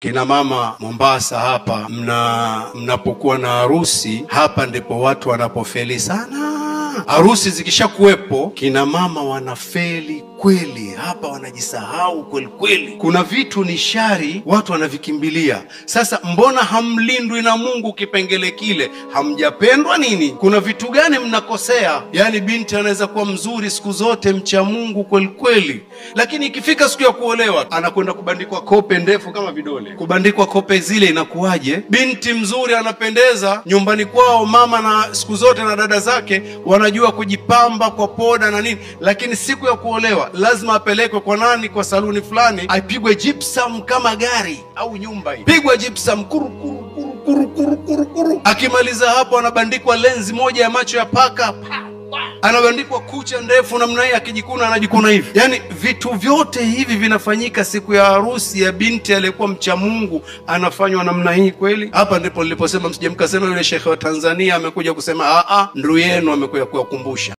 Kina mama Mombasa hapa, mnapokuwa na harusi, hapa ndipo watu wanapofeli sana. Harusi zikishakuwepo, kina mama wanafeli kweli, hapa wanajisahau kweli kweli. Kuna vitu ni shari, watu wanavikimbilia. Sasa mbona hamlindwi na Mungu kipengele kile? Hamjapendwa nini? Kuna vitu gani mnakosea? Yani binti anaweza kuwa mzuri siku zote, mcha Mungu kweli kweli, lakini ikifika siku ya kuolewa anakwenda kubandikwa kope ndefu kama vidole. Kubandikwa kope zile inakuwaje? Binti mzuri anapendeza nyumbani kwao, mama na siku zote na dada zake wanajua kujipamba kwa poda na nini, lakini siku ya kuolewa lazima apelekwe kwa nani? Kwa saluni fulani, apigwe gypsum kama gari au nyumba hii, pigwe gypsum kuru kuru kuru kuru kuru kuru kuru. Akimaliza hapo anabandikwa lenzi moja ya macho ya paka, anabandikwa kucha ndefu namna hii, akijikuna anajikuna hivi. Yani vitu vyote hivi vinafanyika siku ya harusi ya binti aliyekuwa mcha Mungu, anafanywa namna hii kweli? Hapa ndipo niliposema msije mkasema yule shekhe wa Tanzania amekuja kusema a a, ndu yenu amekuja kuwakumbusha.